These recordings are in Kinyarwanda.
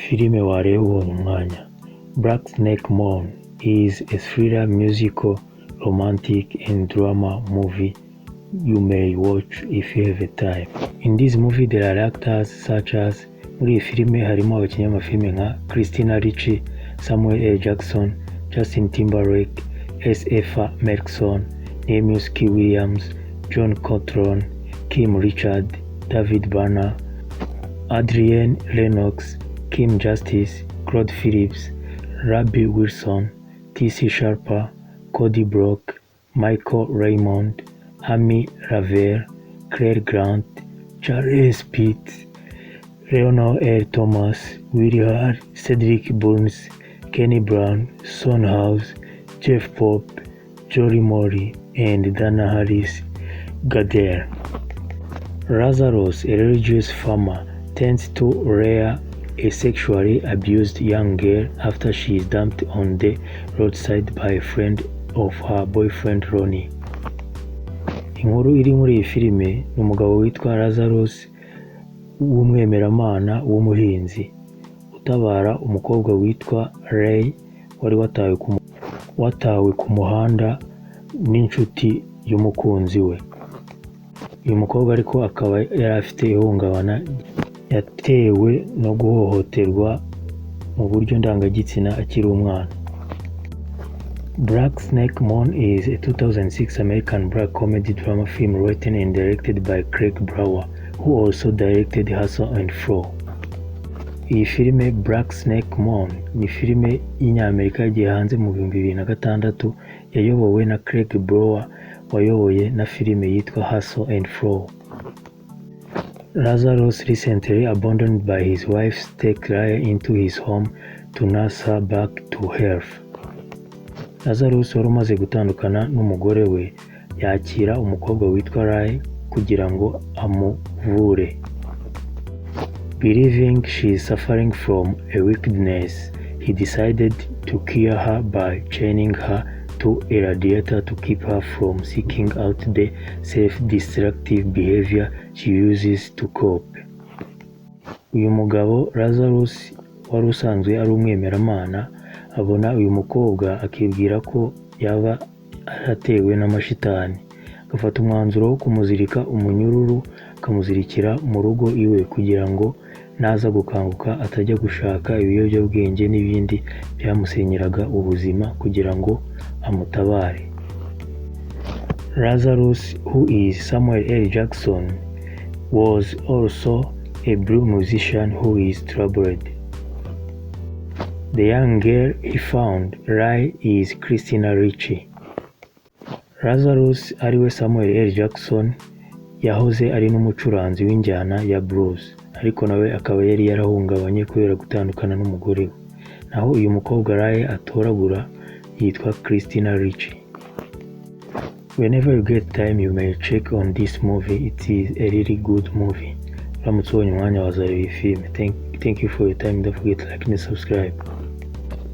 Filime wareba ubonye umwanya. Black Snake Moan is a thriller, musical, romantic and drama movie you may watch if you have a time. In this movie there are actors such as, muri iyi filime harimo abakinnyi b'amafilime nka Christina Ricci, Samuel L. Jackson, Justin Timberlake, S. Epha Merkson, Nemius K. Williams, John Cothron, Kim Richard, David Banner, Adriane Lenox, Kim Justice, Claude Phillips, Rabbi Wilson, T.C. Sharper, Cody Brock, Michael Raymond, Amy Lavelle, Claire Grant, Charles Pitt, Leonard L. Thomas, Willie Hall, Cedric Burns, Kenny Brown, Son House, Jeff Pope, Jolie Mori, and Dana Harris Gardel. Lazarus, a religious farmer, tends to rear a sexually abused young girl after she is dumped on the roadside by a friend of her boyfriend Ronnie. Inkuru iri muri iyi filime ni umugabo witwa Lazarus w'umwemeramana w'umuhinzi utabara umukobwa witwa Ray wari watawe ku muhanda n'inshuti y'umukunzi we. Uyu mukobwa ariko akaba yari afite ihungabana yatewe no guhohoterwa mu buryo ndangagitsina akiri umwana. Black Snake Moan is a 2006 American black comedy drama film written and directed by Craig Brewer, who also directed Hustle and Flow. Iyi filime Black Snake Moan ni filime y'Inyamerika yagiye hanze mu 2006, yayobowe na Craig Brewer wayoboye na filime yitwa Hustle and Flow. Lazarus, recently abandoned by his wife, takes Ray into his home to nurse her back to health. Lazarus wari umaze gutandukana n'umugore we yakira umukobwa witwa Ray kugira ngo amuvure. Believing she is suffering from a weakness, he decided to cure her by chaining her to a radiator to keep her from seeking out the self-destructive behavior she uses to cope. Uyu mugabo Lazarus wari usanzwe ari umwemeramana abona uyu mukobwa akibwira ko yaba yaratewe n'amashitani, agafata umwanzuro wo kumuzirika umunyururu, akamuzirikira mu rugo iwe kugira ngo naza gukanguka atajya gushaka ibiyobyabwenge n'ibindi byamusenyeraga ubuzima kugira ngo amutabare. Lazarus, who is Samuel L. Jackson, was also a blues musician who is troubled. The young girl he found, Ray, is Christina Ricci. Lazarus ariwe Samuel L. Jackson yahoze ari n'umucuranzi w'injyana ya blues, ariko nawe akaba yari yarahungabanye kubera gutandukana n'umugore we. Naho uyu mukobwa Ray atoragura yitwa Christina Ricci. Whenever you get time, you may check on this movie. It is a really good movie. Uramutse ubonye umwanya wazareba iyi filime. Thank you for your time. Don't forget to like and subscribe.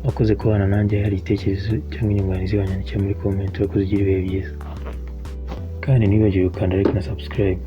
Wakoze kubana nanjye. Hari igitekerezo cyangwa inyunganizi, wanyandikira muri comment. Urakoze, ugira ibihe byiza, kandi ntiwibagirwe gukanda like na subscribe.